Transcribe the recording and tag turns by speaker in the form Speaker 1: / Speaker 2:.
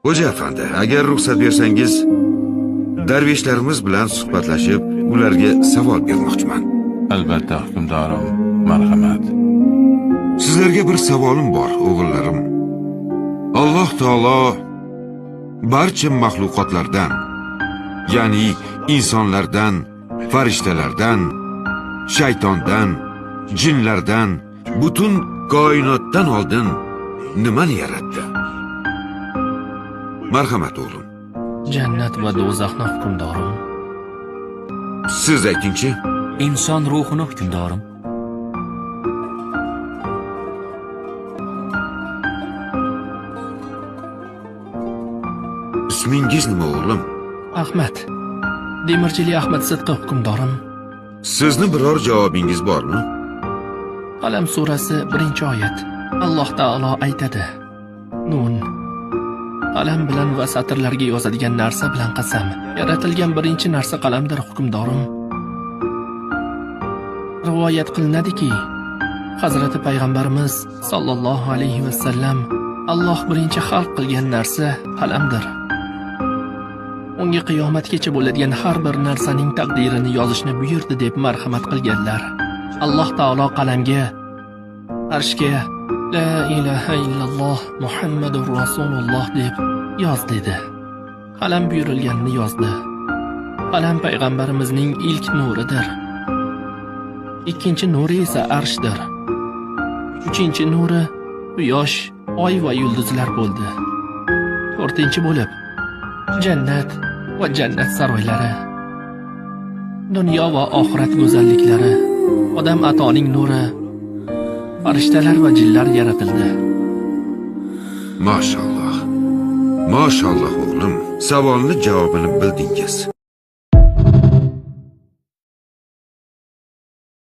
Speaker 1: Xo'ja afandi, agar ruxsat bersangiz, darveshlarimiz bilan suhbatlashib, ularga savol bermoqchiman.
Speaker 2: Albatta, hukmdorim, marhamat.
Speaker 1: Sizlarga bir savolim bor, o'g'illarim. Alloh taolo barcha maxluqotlardan, ya'ni insonlardan, farishtalardan, shaytondan, jinlardan, butun koinotdan oldin nimani yaratdi? Marhamat, o'g'lim.
Speaker 3: Jannat va do'zaxni, hukmdorim.
Speaker 1: Siz aytingchi?
Speaker 4: Inson ruhini, hukmdorim.
Speaker 1: Ismingiz nima, o'g'lim?
Speaker 3: Ahmad. Demirchilik Ahmad Sidqi, hukmdorim.
Speaker 1: Sizni biror javobingiz bormi?
Speaker 3: Qalam surasi 1-oyat. Alloh taolo aytadi: Nun. Qalam bilan va satrlarga yozadigan narsa bilan qasam. Yaratilgan birinchi narsa qalamdir, hukmdorim. Rivoyat qilinadiki, Hazrati Payg'ambarimiz sallallohu alayhi va sallam Alloh birinchi xalq qilgan narsa qalamdir. Unga qiyomatgacha bo'ladigan har bir narsaning taqdirini yozishni buyurdi deb marhamat qilganlar. Alloh taolo qalamga, arshga la ilaha illalloh Muhammadur Rasululloh deb yoz dedi. Qalam buyurilganini yozdi. Qalam payg'ambarimizning ilk nuridir. Ikkinchi nuri esa arshdir. Uchinchi nuri quyosh, oy va yulduzlar bo'ldi. To'rtinchi bo'lib jannat va jannat saroylari, dunyo va oxirat go'zalliklari, odam atoning nuri, farishtalar va jinlar yaratildi.
Speaker 1: Mashalloh. Mashalloh, o'g'lim. Savolni javobini bildingiz.